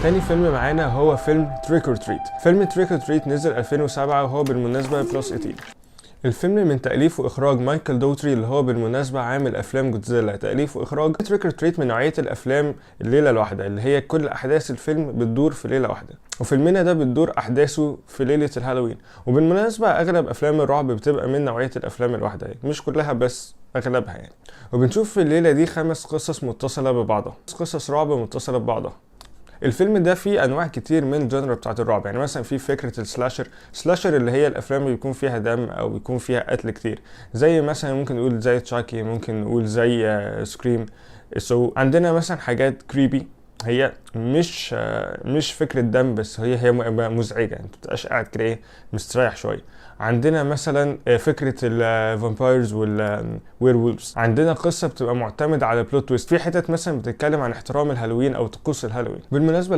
تاني فيلم معانا هو فيلم Trick or Treat. فيلم Trick or Treat نزل 2007، وهو بالمناسبة plus 18. الفيلم من تأليف وإخراج مايكل دوتري، اللي هو بالمناسبة عامل أفلام جودزيلا تأليف وإخراج. Trick or Treat من نوعية الأفلام الليلة الواحدة، اللي هي كل أحداث الفيلم بتدور في ليلة واحدة، وفيلمنا ده بتدور أحداثه في ليلة الهالوين. وبالمناسبة أغلب أفلام الرعب بتبقى من نوعية الأفلام الواحدة يعني، مش كلها بس أغلبها يعني. وبنشوف في الليلة دي 5 قصص متصلة ببعضها، قصص رعب متصلة ببعضها. الفيلم ده فيه انواع كتير من ال genre بتاعت الرعب، يعني مثلا في فكرة ال slasher. slasher اللي هي الافلام اللي بيكون فيها دم او بيكون فيها قتل كتير، زي مثلا ممكن نقول زي تشاكي، ممكن نقول زي Scream. so عندنا مثلا حاجات creepy، هي مش فكرة دم بس هي مزعجة، انت مبتبقاش قاعد كده ايه مستريح شوية. عندنا مثلا فكرة ال vampires وال werewolves. عندنا قصة بتبقى معتمدة على plot twist. في حتت مثلا بتتكلم عن احترام الهالوين او طقوس الهالوين. بالمناسبة